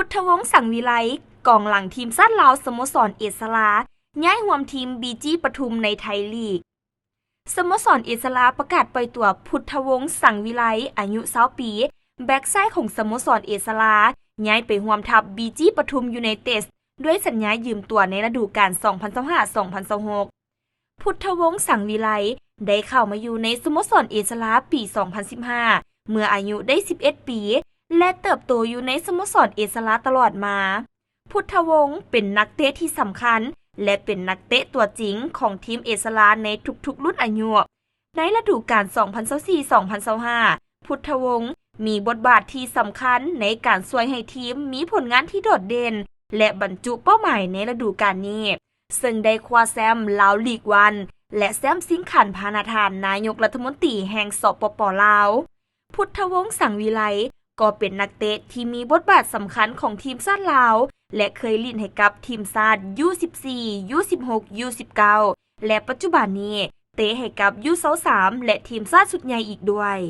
ພຸດທະວົງ ສັງວິໄລ ກອງຫຼັງທີມຊາດລາວ ສະໂມສອນເອສລາ ຍ້າຍຮ່ວມທີມ ບີຈີ ປະທຸມ ໃນໄທລີກ. ສະໂມສອນເອສລາປະກາດປ່ອຍຕົວ ພຸດທະວົງ ສັງວິໄລ ອາຍຸ ຊາວ ປີ, ແບັກຊ້າຍຂອງສະໂມສອນເອສລາ ຍ້າຍໄປຮ່ວມທັບ ບີຈີ ປະທຸມ ຢູໄນເຕັດ ດ້ວຍສັນຍາຢືມຕົວໃນລະດູການ ສອງພັນຊາວຫ້າ ສອງພັນຊາວຫົກ. ພຸດທະວົງ ສັງວິໄລ ໄດ້ເຂົ້າມາຢູ່ໃນສະໂມສອນເອສລາປີ ສອງພັນສິບຫ້າ ເມື່ອອາຍຸໄດ້ ສິບເອັດ ປີ ແລະ ເຕີບໂຕຢູ່ໃນສະໂມສອນເອສລາຕະຫຼອດມາ. ພຸດທະວົງ ເປັນນັກເຕະທີ່ສຳຄັນ ແລະ ເປັນນັກເຕະຕົວຈິງຂອງທີມເອສລາໃນທຸກໆລຸ້ນອາຍຸ. ໃນລະດູການ ສອງພັນຊາວສີ່ ສອງພັນຊາວຫ້າ ພຸດທະວົງ ມີບົດບາດທີ່ສຳຄັນໃນການຊ່ວຍໃຫ້ທີມມີຜົນງານທີ່ໂດດເດັ່ນ ແລະ ບັນຈຸເປົ້າໝາຍໃນລະດູການນີ້, ເຊິ່ງໄດ້ຄວ້າແຊ້ມລາວລີກວັນ ແລະ ແຊ້ມຊິງຂັນພານະທ່ານນາຍົກລັດຖະມົນຕີແຫ່ງ ສປປ ລາວ. ພຸດທະວົງ ສັງວິໄລ ກໍເປັນນັກເຕະທີ່ມີບົດບາດສຳຄັນຂອງທີມຊາດລາວ ແລະ ເຄີຍຫຼິ້ນໃຫ້ກັບທີມຊາດ ຢູສິບສີ່ ຢູສິບຫົກ ຢູສິບເກົ້າ ແລະ ປັດຈຸບັນນີ້ເຕະໃຫ້ກັບ ຢູຊາວສາມ ແລະ ທີມຊາດຊຸດໃຫຍ່ອີກດ້ວຍ.